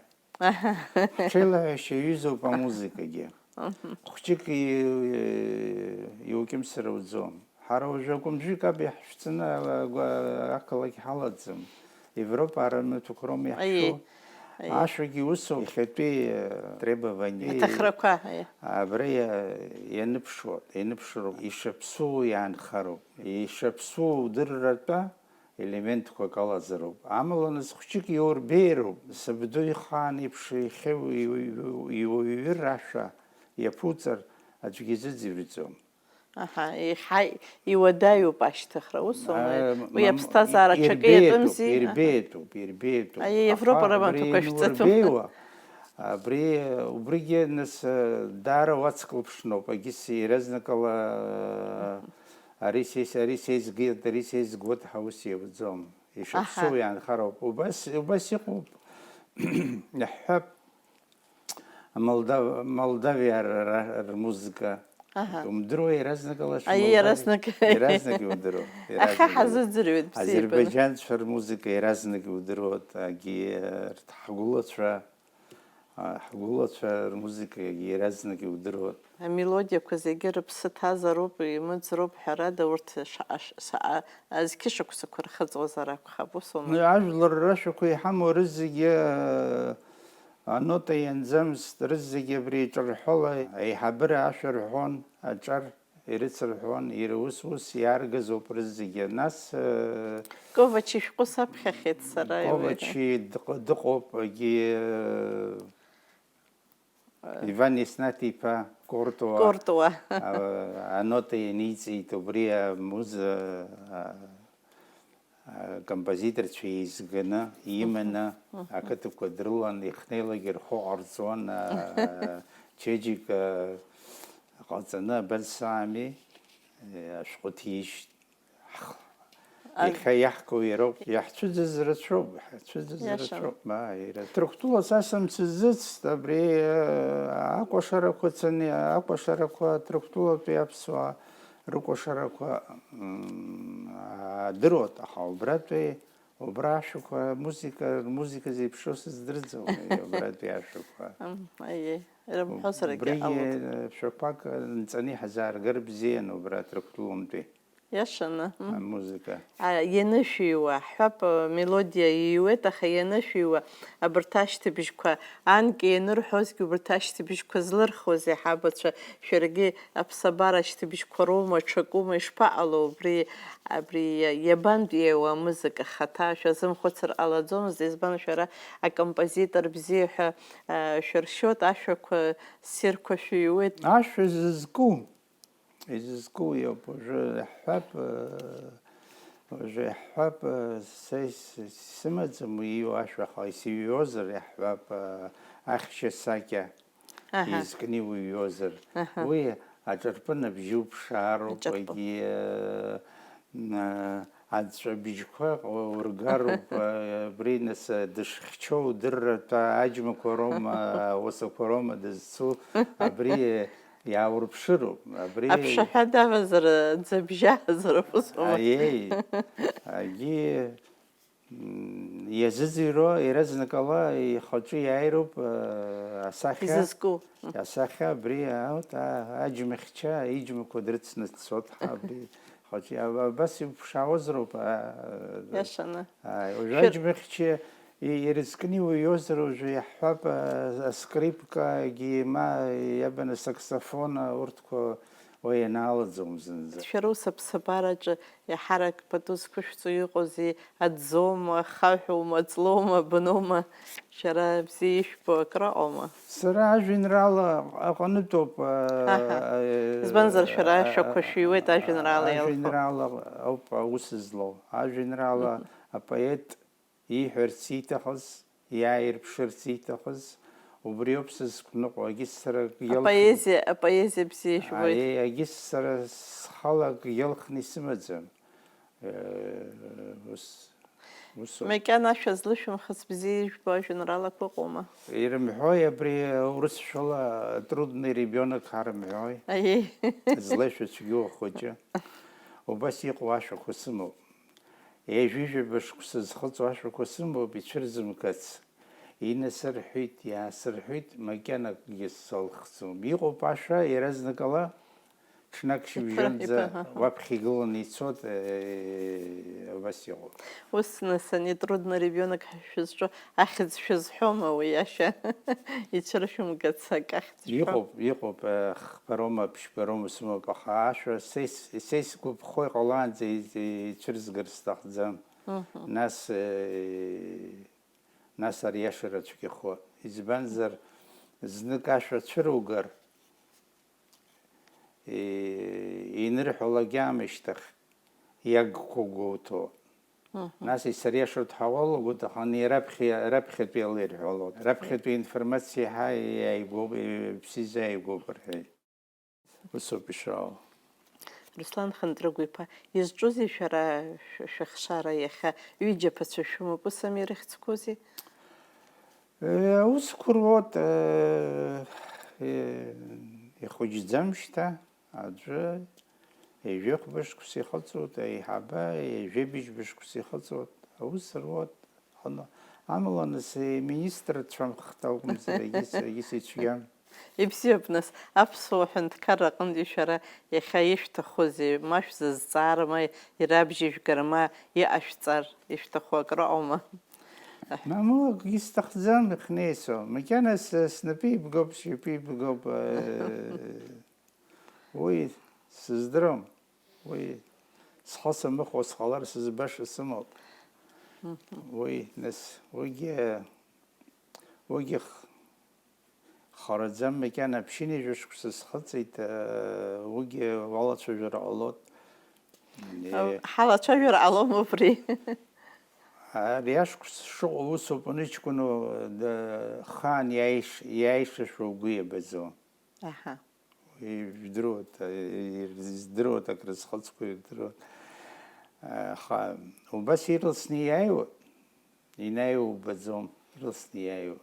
ҳҽеилаҳәашьа иҩызоуп амузыкагьы. Мгм. Хәҷык и-, иукьымсыр ауӡом. Ҳара уажәы акәымжәы каб иаҳшәҵаны ала-, агәа-, ақалақь ҳалаӡам. Европа арымаҭәақәа роума Аиеи. Иаҳшәу? Аиеи. Ашәагьы усоуп, иахьатәи, э, требование. Аҭахрақәа, аиеи. Абра иа-, ианыԥшуа, ианыԥшроуп, ишаԥсуоу иаанхароуп. Ишаԥсуоу удырратәа елементқәак алазароуп. Амала нас хәҷык иурбеироуп, сабду ихаан еиԥш иахьа иу-, иу-, иуаҩыр ашәа иаԥуҵар аӡәгьы изыӡырҩӡом. Аҳа, еиҳа иуадаҩуп ашьҭыхра, усоума? Э, Уи мам-, аԥсҭазаара ир-, ҽакы ирбеитәуп, иатәымзи? Аҳа. Ирбеитәуп, ирбеитәуп. Аиеи, Европа Аха абри рымаҭәақәа шәҵатәуп. Ианурбеиуа, абри, убригьы нас, э, даара уацклыԥшноуп, егьыс иаразнакала, э, ари сеи-, ари сеизгеит, ари сеизгоит ҳәа ус иауӡом. Ишаԥсоу Аҳа. Иаанхароуп. Убас, убас иҟоуп, иаҳҳәап, Молдав-, Молдавиа р-, р-, рмузыка. Аҳа. Умдыруа иаразнакала Аиеи, Молдавиа? Иаразнак. Иаразнак иудыруа. Аха Иаразнак иудыруа. Ҳазыӡырҩуеит бзиа ибаны. Азербайџьанцәа рмузыка иаразнак иудыруа, агьи, э, рҭ-, ҳгәылацәа, а, ҳгәылацәа рмузыка иаразнак иудыруа. Амелодиақәа зегьы рыԥсы ҭазароуп, имыӡроуп, ҳәарада, урҭ шаҟа, ш-, шаҟа зқьышықәсақәа рхыҵуазар акәхап, усоума? Ажәлар рашәақәа иҳамоу рызегьы, э, анота ианӡамызт, рызегьы абри аҿырҳәала аиҳабыра ашәа рҳәон, аҿар ирыцырҳәон, иара ус-ус иааргазоуп рызегьы. Нас, э, Ковачи шәҟәы саԥхьахьеит сара, Ковачи дыҟ-, дыҟоуп, егьи, э, Иван Иснаҭ-иԥа Кортуа, Кортуа. А, анота ианиҵеит, убри амуза, а, а, композиторцәа еизганы, иманы, Мгм. Мгм. Ақыҭақәа дрылан, ихнеилагьы рхәы ҟарҵон, а, чеиџьыка ҟаҵаны, абан саами, э, ашәҟәы ҭижьт. Ан- Иахьа иаҳку иароуп, иаҳцәыӡыз рацәоуп, иаҳцәыӡыз Иашан. Рацәоуп, ма, ира-, Ҭырқәтәылас асымцызыцт, абри, э, акәашарақәа цаны, акәашарақәа, Ҭырқәтәылатәи аԥсуаа рыкәашарақәа, м, адыруеит, аха убратәи, убра ашәақәа, музыка, рмузыка зеиԥшроу сыздырӡом, убратәи ашәақәа. Ам, аиеи, ирымҳәозаргьы Убригьы, ҟалоит. Э, шәақәак нҵаны иҳазааргар бзиан убра Ҭырқәтәылантәи. Иашаны, м. Амузыка. А, ианышәиуа, ҳҳәап, мелодиа ииуеит, аха ианышәиуа, абарҭ ашьҭыбжьқәа, анкьа ианырҳәозгьы, убарҭ ашьҭыбжьқәа злырхуазеи ҳабацәа, шәаргьы аԥсабара ашьҭыбжьқәа роума, ҽакума, ишԥаҟало убри, абри иа-, иабантә иаиуа амузыка хаҭа, шәазымхәыцыр ҟалаӡомызт, избан шәара акомпозитор бзиа ҳәа, а, шәыршьоит, ашәақәа ссирқәа шәыҩуеит. Ашәа зызку. Изызку иоуп, уажәы иаҳҳәап, э, уажәы иаҳҳәап, э, са ис-, исымаӡам уи ииуа ашәа, аха исыҩуазар иаҳҳәап, э, ахьшьа сакьа Аҳа. Изкны иуҩуазар. Аҳа. Уи аҿырпын абжьы уԥшаароуп, Аҿырпын. Егьи, э, м, э, Аҵәҵәабжьқәа ургароуп, абри нас дышхьчоу удырратәа аџьмақәа роума, ауасақәа роума дызцу, абри иааурԥшыроуп, абри Аԥшаҳәа давазар, ӡабжьаазар, ус аума? Аиеи, агьи, м, иазыӡырҩуа иаразнакала ихаҿы иааироуп, э, асахьа. Изызку. Асахьа абри, аут, а-, аџьмахьча иџьмақәа дрыцны дцот, ҳа, абри ихаҿы, а-, абас иуԥшаауазароуп, а, Иашаны. Ааи, уажәы Шәыр- аџьмахьча и-, ирызкны иуҩозар, уажәы иаҳҳәап, а, аскрипкагьы, ма, иабаны, асаксофон, урҭқәа уа ианаалаӡом зынӡа. Шәара ус аԥсабараҿы иаҳарак пату зқәышәҵо иҟоузеи, аӡоума, хаҳәоума, ҵлоума, бноума, шәара бзиа ишәбо акрыҟоума? Сара ажәеинраала аҟнытәоуп, а, Аҳа. а, Избанзар, шәара а, ашәақәа а, шәыҩуеит ажәеинраала а, иалху. Ажәеинраала ауп аус злоу. Ажәеинраала Мгм. апоет ииҳәарц ииҭахыз, иааирԥшырц ииҭахыз, убриоуп сызқәныҟәо, агьыс сара акгьы иалхны. Апоезиа, апоезиа бзиа ижәбоит. Аиеи, агьыс сара схала акгьы иалхны исымаӡам. Э, ус, усоуп. Макьана ашәа злышәымхыц бзиа ижәбо ажәеинраалақәа ыҟоума? Ирымҳәои абри урысшәала трудный ребёнок ҳарымҳәои? Аиеи. Злашәа цәгьоу ахәыҷы. Убас иҟоу ашәақәа сымоуп. Ҩажәижәаба шықәса зхыҵуа ашәақәа сымоуп, ицәырзымгац. Инасырҳәит, иаасырҳәит, макьанакгьы салхӡом. Иҟоуп ашәа, иаразнакала, ҽнак шьыбжьонӡа Иԥырҳа, иԥырҳа. Уаԥхьа игыланы ицот, э, убас иҟоуп. Ус, нас, ани трудный ребёнок ҳәа шәызҿу ахьӡ шәызҳәома уи ашәа? Ицәыршәымгац акы ахьӡ шәҳәо? Иҟоуп, иҟоуп, э, хԥароума, ԥшьбароума сымоуп, аха ашәа са ис-, са исгәаԥхо иҟалаанӡа и-, и-, ицәырзгар сҭахӡам. Мгм. Нас, э, нас ариашара цәгьахо. Избанзар, знык ашәа цәыругар, и-, инырҳәалак аамышьҭахь иагқәа гәоуҭо. Мгм. Нас исыриашоит ҳәа уалагоит, аха ани раԥхьа, раԥхьатәи ала ирҳәалоит. Раԥхьатәи информациа еиҳа иааигәоуп, иԥсиза иааигәоуп рҳәеит. Усоуп ишаау. Руслан Хынтрыгә-иԥа, изҿузеи шәара шә-, шәыхшара иахьа? Ҩыџьа ԥацәа шәымоуп, ус ами ирыхьӡқәоузеи? Э, аусқәа руот, э, э, ихәыҷӡам шьҭа, аӡәы ҩажәи хәба шықәса ихыҵуеит, аиҳабы ҩажәи быжьба шықәса ихыҵуеит, аус руот. Ана-, амала, нас, иминистрцәамхт акәымзар, егьыс, егьыс ицәгьам. Ибзиоуп, нас, аԥсуа ҳәынҭқарра аҟынтәи шәара иахьа ишәҭахузеи, ма шәзызҵаар, ма ирабжьыжәгар, ма иҟашәҵар, ишәҭаху акрыҟоума? Мамоу, акгьы сҭахӡам ихнеисо. Макьана с-, снапы ибгоуп, сшьапы ибгоуп, э, уи сыздырам. Уи схы самыхәо сҟалар сызбаша сымоуп. Мгм. Уи, нас, уигьы, уигьы х-, хараӡам, макьана ԥшьынҩажәа шықәса схыҵит, э, уигьы уалацәажәар ҟалоит. Э, ҳалацәажәар ҟалом убри. Ари ашықәс шыҟоу усоуп, аныҷкәыну, д-, хаан иааиш-, иааишашәа угәы иабаӡом. Аҳа. Ижәдыруеит, издыруеит, акрызхыҵқәа ирдыруеит. Аха убас ирласны иааиуеит, инаиуа убаӡом, ирласны иааиуеит.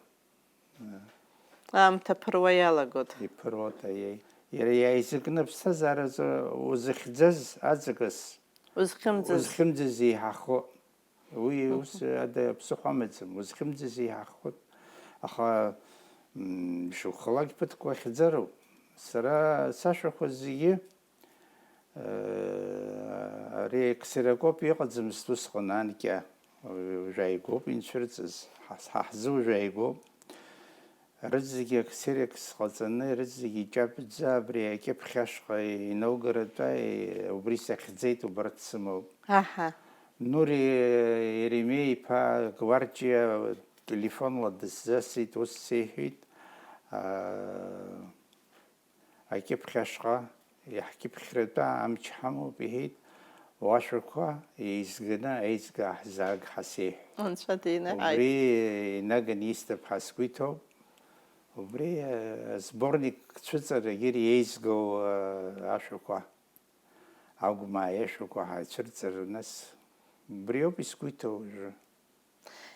Аамҭа ԥыруа иалагоит. Иԥыруеит, аиеи. Иара иааизакны аԥсҭазааразы узыхьӡаз аҵакыс Узхьымӡаз. Узхьымӡаз еиҳахо. Уи ус ада ԥсыхәа амаӡам, узхьымӡаз еиҳахоит. Аха, м, шьоук-хәылак ԥыҭк уахьӡароуп. Сара сашәақәа зегьы, э, ари аксерокоп иҟаӡамызт усҟан анкьа. Уажә ааигәоуп инцәырҵыз, ҳа, ҳа ҳзы уажә ааигәоуп. Рызегьы аксерокс ҟаҵаны, рызегьы ҷапӡа абри акьыԥхь ашҟа инаугаратәа, убри сахьӡеит, убарҭ сымоуп. Аҳа. Нури Еремеи-иԥа Гвардиа телефонла дысзасит, ус сеиҳәеит, аа, акьыԥхь ашҟа иаҳкьыԥхьратәы амч ҳамоуп, иҳәеит, уашәақәа еизганы аизга ҳзааг ҳәа сеиҳәеит. Анцәа динаҳәааит. Убри инаганы исҭап ҳәа сгәы иҭоуп. Убри, э, сборник цәыҵарагьы иеизгоу, э, ашәақәа, агәмаа иашәақәа ҳаицәырҵыр, нас Убриоуп исгәы иҭоу уажәы.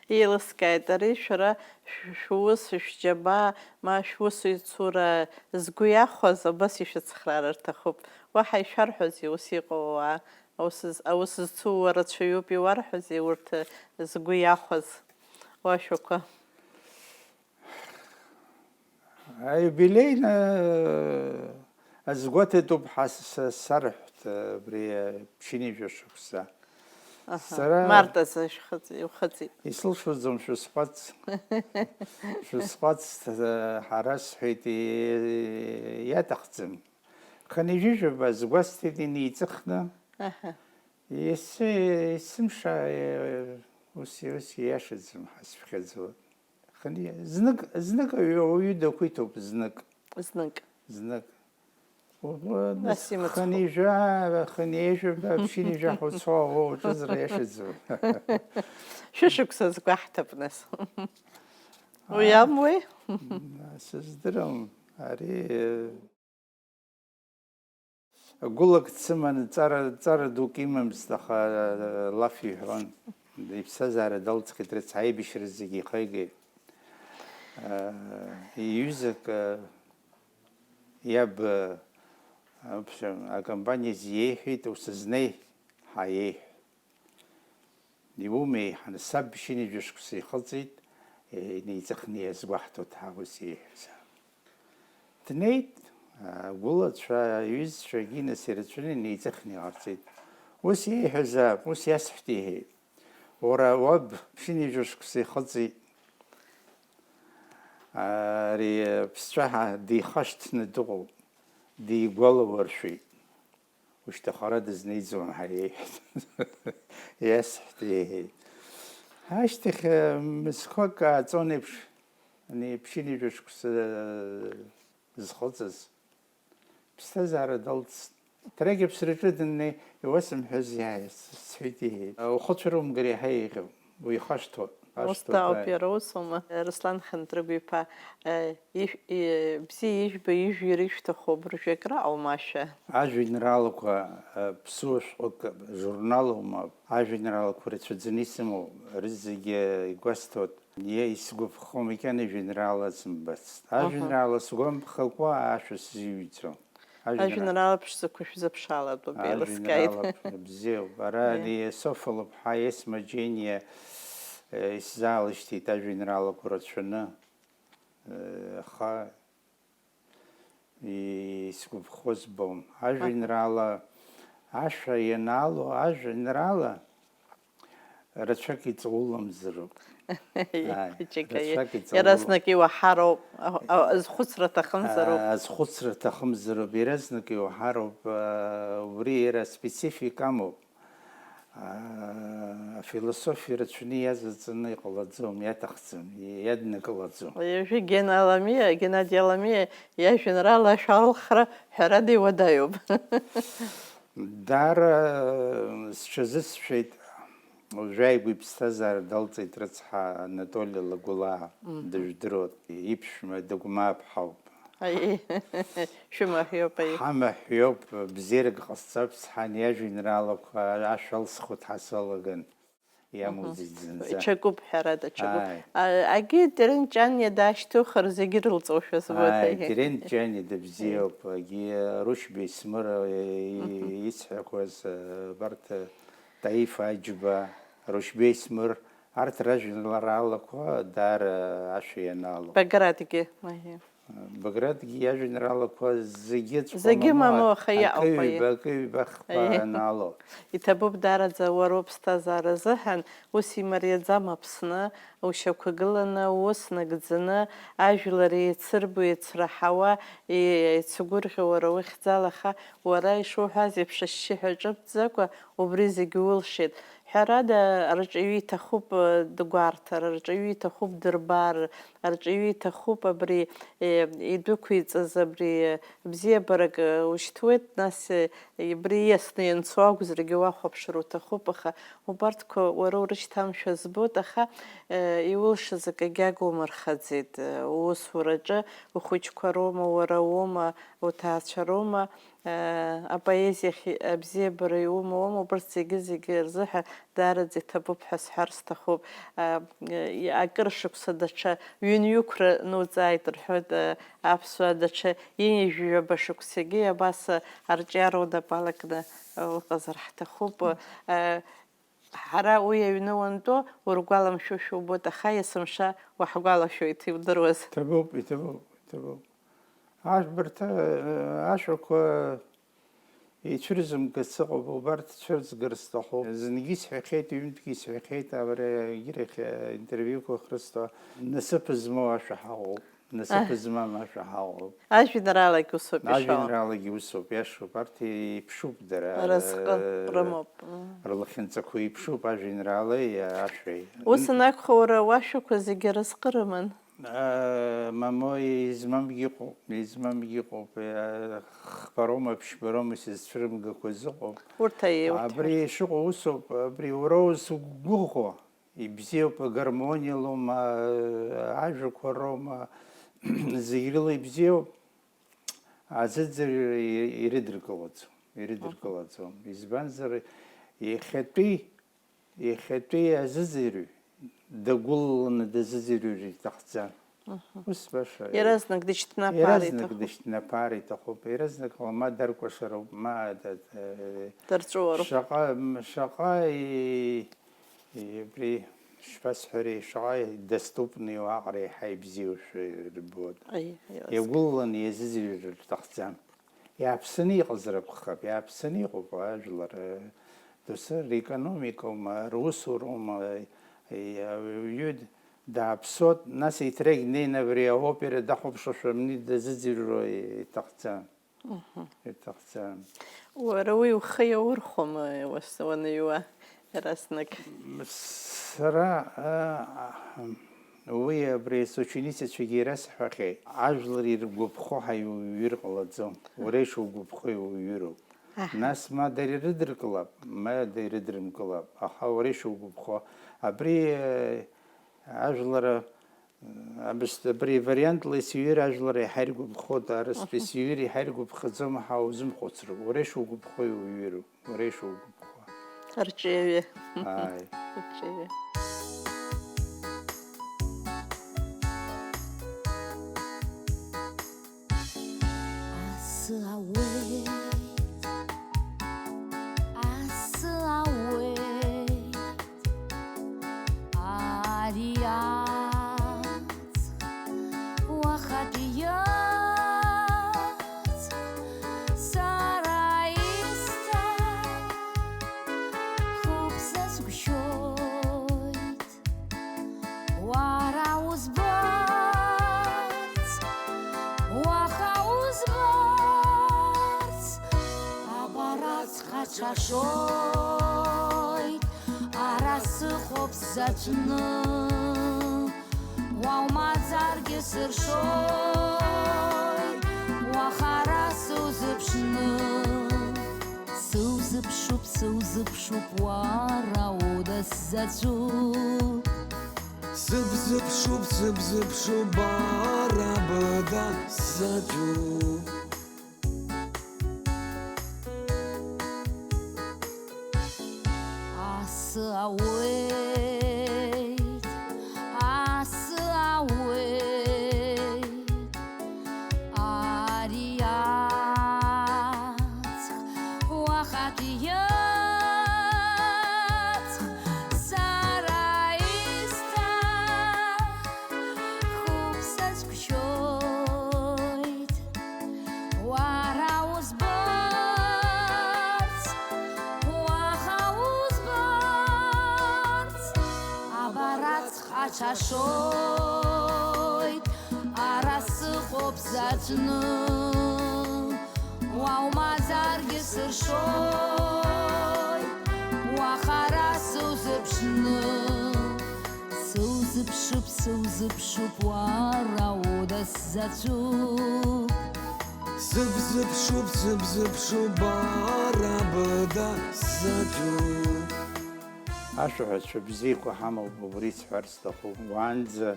Еилыскааит, ари шәара шә- шәус, шәџьабаа, ма шәусеицура згәы иахәаз абас ишәыцхраара рҭахуп. Уаҳа ишәарҳәозеи ус иҟоу ауаа? Аус з- аус зцу уа рацәаҩуп иуарҳәозеи урҭ згәы иахәаз уашәақәа? Аиубилеи азгәаҭатәуп ҳа с- сарҳәт абри ԥшьынҩажәа шықәса. Аҳа. Сара Март азы шәхыҵ- иухыҵит. Исылшоӡом шәысҟәаҵ. Шәысҟәаҵ, ҳара сҳәеит, и- иаҭахӡам. Хынҩажәижәаба згәасҭеит инеиҵыхны. Аҳа. Ес- есымша ус, ус ииашаӡам ҳәа сыԥхьаӡоит. Хынҩ- знык, знык ауаҩы дақәиҭуп, знык. Знык. Знык. Нас имыцхәы. Хынҩажәа, хынҩажәаба, ԥшьынҩажәа ҳәа уцо, уа уаҿызар иашаӡам. Шәышықәса згәаҳҭап, нас. Уи амуеи? Сыздырам, ари гәылак дсыман, ҵара, ҵара дук имамызт, аха лаф иҳәон. Иԥсҭазаара далҵхьеит, рыцҳа, аибашьра зегьы ихигеит. Иҩызак, иаб, в общем, акомпаниа иеиҳәеит, усызнеи ҳәа иеиҳәеит. Иумеи, ҳан-, саб ԥшьынҩажәа шықәса ихыҵит, инеиҵыхны иазгәаҳҭоит ҳәа ус иеиҳәаз. Днеит, агәылацәа, аҩызцәагьы нас ирацәаны инеиҵыхны иҟарҵеит. Ус иеиҳәазаап, ус иасҳәт, иҳәеит. Уара уаб ԥшьынҩажәа шықәса ихыҵит, ари ԥсцәаҳа дихашҭны дыҟоуп, дигәалауаршәеит. Ушьҭахара дызнеиӡом ҳәа иеиҳәеит. Иасҳәт, иеиҳәеит. Ашьҭахь, мызқәак ааҵон еиԥш, ани ԥшьынҩажәа шықәса зхыҵыз. Ԥсҭазаара далҵт. Даргьы аԥсраҿы дыннеи, иуасымҳәаз иааиз, сҳәеит, иеиҳәеит. Ухы цәырумгар иаҳа еиӷьуп. Уихашҭуа. Ус дауп иара, усума? Руслан Хандрыгә-иԥа, э, ижә-, э, бзиа ижәбо ижәҩа ирышәҭаху абыржәы акра аума шәа? Ажәеинраалақәа, э, ԥсуа шәҟәык журналума, ажәеинраалақәа рацәаӡаны исымоу, рызегьы игәасҭоит. Иа-, исгәаԥхо макьана жәеинраала сымбацт. Ажәеинраала сгәамԥхакәа ашәа сзиҩӡом. Ажәеинраала. Ажәеинраала ԥшӡақәа шәзыԥшаалатәуп, еилыскааит. Ажәеинраала бзиоуп. Ара ари Софа лыԥҳа Есма Џьениа, э, исзаалышьҭит ажәеинраалақәа рацәаны, э, аха исгәаԥхо збом. Ажәеинраала ашәа ианаало, ажәеинраала рацәак иҵауламзароуп. Ааи, Хәыҷык рацәак иҵаулоуп. Иаразнак иуаҳароуп, а, а, азхәыцра аҭахымзароуп. Аа, азхәыцра аҭахымзароуп, иаразнак иуаҳароуп, аа, убри иара специфика амоуп. Аа, афилософиа рацәаны иазаҵаны иҟалаӡом, иаҭахӡам, иаднакылаӡом. Уажәы Гена Аламиа, Геннади Аламиа иажәеинраала ашәалхра ҳәарада иуадаҩуп. Даара сҽазысшәеит, уажәааигәа иԥсҭазаара далҵит рыцҳа Анатоли Лагәылаа, дыжәдыруеит, иԥшәма Дыгәмаа ԥҳауп. Аиеи, шәымаҳәиоуп, аиеи. Ҳамаҳәиоуп, бзиарак ҟасҵап, сҳан, иажәеинраалақәа ашәа алсхуеит ҳәа салаган, иамоу зегь зынӡа. Ҽакуп, ҳәарада, ҽакуп. Ааи. А, Агьи Терент Ҷаниа даашьҭухыр, зегьы ирылҵуашәа збоит, Ааи, аиеи. Терент Ҷаниа дыбзиоуп, Агьи Рушь Беисмыр, и-, исҳәақәаз, абарҭ, Таиф Аџьба, Рушь Беисмыр, арҭ ражәеинраалақәа даара ашәа ианаалоит. Багратгьы, аиеи. Багратгьы иажәеинраалақәа зегьы ҵхәа Зегьы мамоу, мамоу, аха иаауп, акы-ҩба, аиеи. Акы-ҩба хԥа Аиеи. Анаало. Иҭабуп даараӡа уара уԥсҭазаара азыҳәан, ус имариаӡам Аԥсны, ушьақәгыланы, ус нагӡаны, ажәлар еицырбо, еицраҳауа, е-, еицугәырӷьо уара ухьӡала, аха уара ишуҳәаз еиԥш ашьшьыҳәа ҿыбҭӡакәа убри зегьы улшеит. Ҳәарада, рҿаҩы иҭахуп, э, дгәарҭар, рҿаҩы иҭахуп дырбар, рҿаҩы иҭахуп абри, э, идәықәиҵаз абри, э, бзиабарак, э, ушьҭуеит, нас, э, абри ииасны ианцо акәзаргьы уахәаԥшыр уҭахуп, аха убарҭқәа уара урышьҭамшәа збоит, аха, э, иулшаз акагьы агумырхаӡеит, э, уусураҿы ухәыҷқәа роума, уара уоума, уҭаацәа роума, Э, апоезиахь абзиабара иумоу, умоу, убарҭ зегьы-зегьы рзыҳәа Даараӡа иҭабуп ҳәа сҳәар сҭахуп. А, акыр шықәса даҽа ҩынҩықәра нуҵааит рҳәоит, а, аԥсуаа даҽа ҩынҩажәаба шықәсагьы абас, а, арҿиара удапалакны, а, уҟазар ҳҭахуп. А, ҳара уи аҩны уантәо ургәаламшәошәа убоит, аха есымша уаҳгәалашәоит, иудыруаз. Иҭабуп, иҭабуп, иҭабуп. Ажәбарҭа, а, ашәақәа Ицәырзымгарц ыҟоуп, убарҭ цәырзгарц сҭахуп. Зынгьы исҳәахьеит, ҩынтәгьы исҳәахьеит, абри егьырахь, э, интервиуқәа ахрысҭо, насыԥ змоу ашәа ҳаҟоуп, насыԥ Аҳ. змам ашәа ҳаҟоуп. Ажәеинраалагь усоуп ишыҟоу. Ажәеинраалагь усоуп, иашоуп, арҭ еиԥшуп дара, Разҟы э, рымоуп. М. рлахьынҵақәа еиԥшуп ажәеинраалеи ашәеи. Ус анакәха, уара уашәақәа зегьы разҟы рыман? Аа, мамоу, измамгьы ыҟоуп, измамгьы ыҟоуп, аа, хԥароума, ԥшьбароума, сызцәырымгақәаз ыҟоуп. Урҭ аиеи, урҭ Абри рахь. Шыҟоу усоуп, абри уара узықәгәыӷуа, ибзиоуп, агармониа лоума, ажәақәа роума, зегь рыла ибзиоуп, аӡәӡәаҩы ирыдыркылаӡом, ирыдыркылаӡом. Избанзар, иахьатәи Иахьатәи азыӡырҩ дагәылаланы дазыӡырҩыр иҭахӡам. Мгм. Ус баша. Иаразнак дышьҭнаԥаар Иаразнак иҭахуп. дышьҭнаԥаар иҭахуп. Иаразнак ма даркәашароуп, ма да-, э, Дарҵәыуароуп. Шаҟа, м, шаҟа и-, и-, абри, шԥасҳәари, шаҟа доступны иуаҟара еиҳа ибзиоушәа ирбоит. Аи, иаразнак. Иагәылаланы иазыӡырҩыр рҭахӡам. Иааԥсаны иҟазар акәхап, иааԥсаны иҟоуп ажәлар, э, доусы рекономикоума, русуроума, э, ауаҩы дааԥсоит, нас еиҭрагь днеины абри аопера дахәаԥшуашәа амни дазыӡырҩуа иҭахӡам. Мгм. Иҭахӡам. Уара уи ухы иаурхәома, уас-, уаныҩуа? Иаразнак. Сара, а, а, уи абри сученицацәагьы ирасҳәахьеит, ажәлар иргәаԥхо ҳәа иуҩыр ҟалаӡом, уара ишугәаԥхо иуҩыроуп. Аҳа. Нас ма дара ирыдыркылап, ма дара ирыдырмкылап, аха уара ишугәаԥхо, абри, э, ажәлар Абас, абри вариантла исҩыр ажәлар иаҳа иргәаԥхоит, арыстәи Мгм. сҩыр иаҳа иргәаԥхаӡом ҳәа узымхәыцроуп. Уара ишугәаԥхо иуҩыроуп, уара ишугәаԥхо. Арҿиаҩы. Ааи. Арҿиаҩы. Асы ауеит, асы ауеит, ари аҵх, уахатәи аҵх, сара исҭаху бзазгәшьоит. Уара узбарц, уаха узбарц, абараҵәҟьа ҽашоит, ара сыҟоуп сзаҵәны. Уаумаӡаргьы сыршоит, уаха ара сузыԥшны. Сузыԥшуп, сузыԥшуп, уара уда сзаҵәуп. Сыбзыԥшуп, сыбзыԥшуп, бара быда сзаҵәуп. Асы ауеит, асы ауеит, ари аҵх, уахатәи аҵх, сара исҭаху бзазгәшьоит. Уара узбарц, уаха узбарц, абараҵәҟьа ҽашоит, ара сыҟоуп сзаҵәны. Уаумаӡаргьы сыршоит, уаха ара сузыԥшны. Сузыԥшуп, сузыԥшуп, уара уда сзаҵәуп. Сыбзыԥшуп, сыбзыԥшуп, бара быда сзаҵәуп. Ашәаҳәацәа бзиақәа ҳамоуп, убри сҳәар сҭахуп. Уаанӡа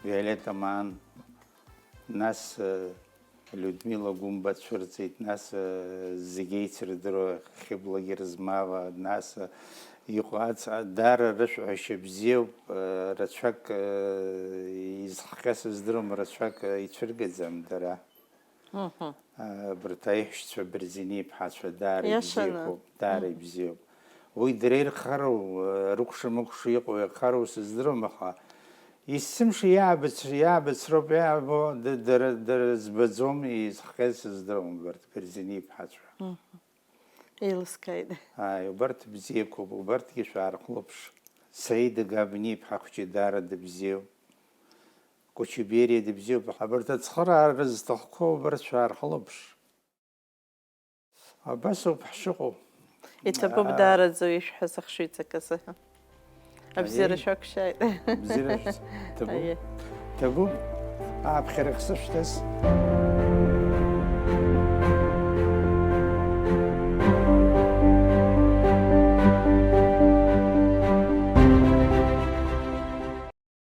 Виолетта Маан, нас, э, Людмила Гәымба дцәырҵит, нас, э, зегь еицырдыруа Хьыбла Герзмава, нас, э, иҟоу ац-, а, даара рышәҳәашьа бзиоуп, э, рацәак, э, изхҟьа сыздыруам, рацәак, э, ицәыргаӡам дара. Мгм. Э, абарҭ аиҳәшьцәа Берзини иԥҳацәа даара Иашаны. Ибзиақәоуп, даара Мгм. Ибзиоуп. Уи дара ирхароу, э, рыкәша-мыкәша иҟоу ирхароу сыздыруам, аха есымша иаабыц-, иаабыцроуп иаабо, д-, дара, дара збаӡом, изхҟьаз сыздыруам убарҭ Берзини иԥҳацәа. Мгм. Еилыскааит. Ааи, убарҭ бзиақәоуп, убарҭгьы шәаархылаԥш. Саида Габниа иԥҳа хәҷы даара дыбзиоуп. Кучибериа дыбзиоуп. Абарҭ ацхыраара зҭахқәоу убарҭ шәаархылаԥш. Абас ауп ҳшыҟоу. Иҭабуп Аа. Даараӡа ишәҳәаз ахшыҩҵак азы. Абзиара Аиеи. Шәақәшәааит. Абзиара шәс-, ҭабуп. Аиеи. Ҭабуп. Ааԥхьара хсышәҭаз.